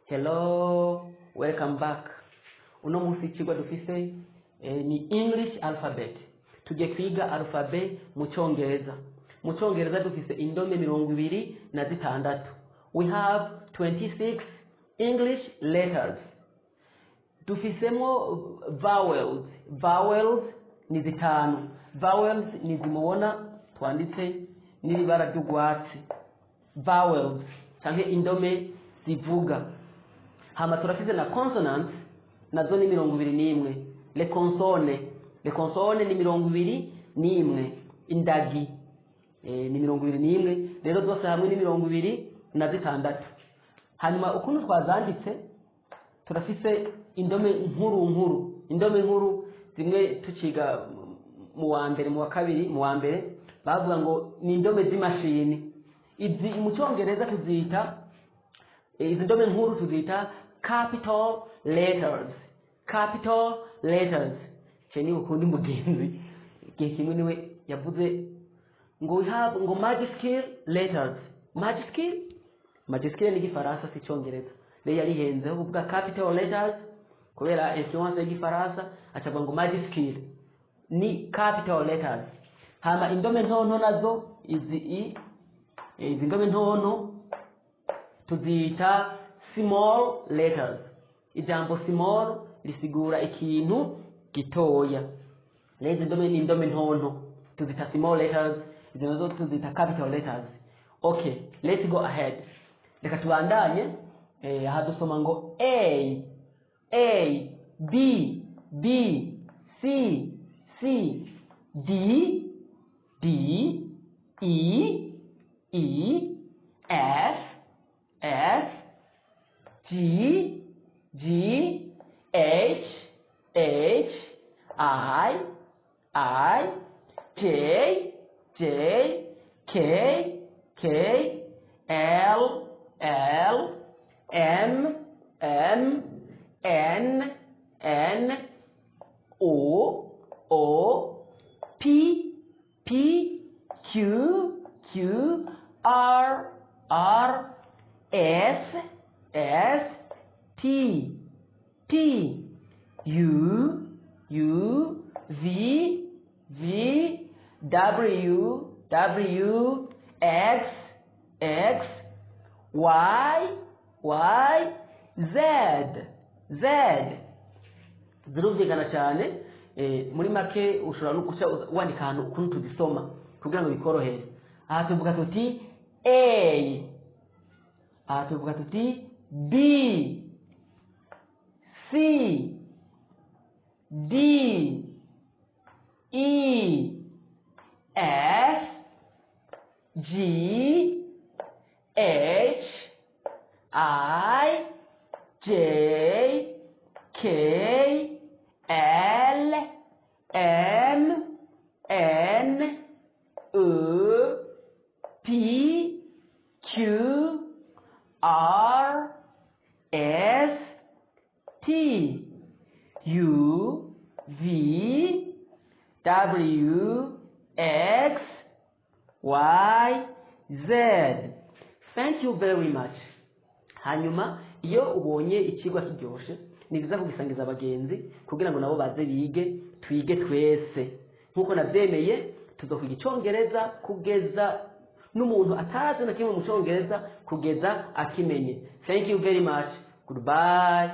Hello, welcome back. Uno munsi icigwa dufise ni English alphabet. Tugiye kwiga alphabet mu Congereza. Mu Congereza dufise indome 26. We have 26 English letters. Dufisemo vowels. Vowels ni zitanu. Vowels ni zimubona twanditse n'ibara ry'urwatsi. Vowels canke indome zivuga. Hama turafise na consonants, nazo ni 21. Les consonnes, les consonnes ni 21. Indagi ni 21. Rero zose hamwe ni 26. Hanyuma ukuntu twazanditse, turafise indome nkuru nkuru. Indome nkuru zimwe tuciga mu wa mbere, mu wa kabiri, mu wa mbere bavuga ngo ni indome z'imashini. Izi mu Cyongereza tuzita izi ndome nkuru tuzita capital letters, capital letters. Ce ni ukundi mugenzi igihe kimwe niwe yavuze ngo we have ngo majuscule letters. Majuscule, majuscule ni Igifaransa, si Icyongereza. Rero yarihenzeho kuvuga capital letters kubera influence y'Igifaransa, acavuga ngo majuscule ni capital letters. Hama indome ntonto nazo, izi ndome ntonto tuzita small letters. Ijambo small risigura ikintu gitoya. Rero izi ndome ni indome ntonto, tuzita small letters. Izi nazo tuzita capital letters. Okay, let's go ahead. Reka tubandanye. Aha dusoma ngo A A, B B, C C, D D, E E, F F, G G, H H, I I, J J, K K, L L, M M, N N, O O, P P, Q Q, R R, S S, T T, U U, V V, W W, X X, Y Y, Z Z. Zirumvikana cyane. Muri make ushobora no guca wandika ahantu ukuntu tuzisoma kugira ngo bikorohere. Aha tuvuga tuti A, aha tuvuga tuti B, C, D, E, F, G, H, I, J, K, L, M, N, O, P, Q, R, S, T, U, V, W, X, Y, Z. Thank you very much. Hanyuma iyo ubonye ikigwa kiryoshe, ni byiza kugisangiza abagenzi kugira ngo nabo baze bige, twige twese. Nk'uko nabyemeye, tuzokwiga Icyongereza kugeza n'umuntu atazi na kimwe mu Cyongereza kugeza akimenye. Thank you very much. Goodbye.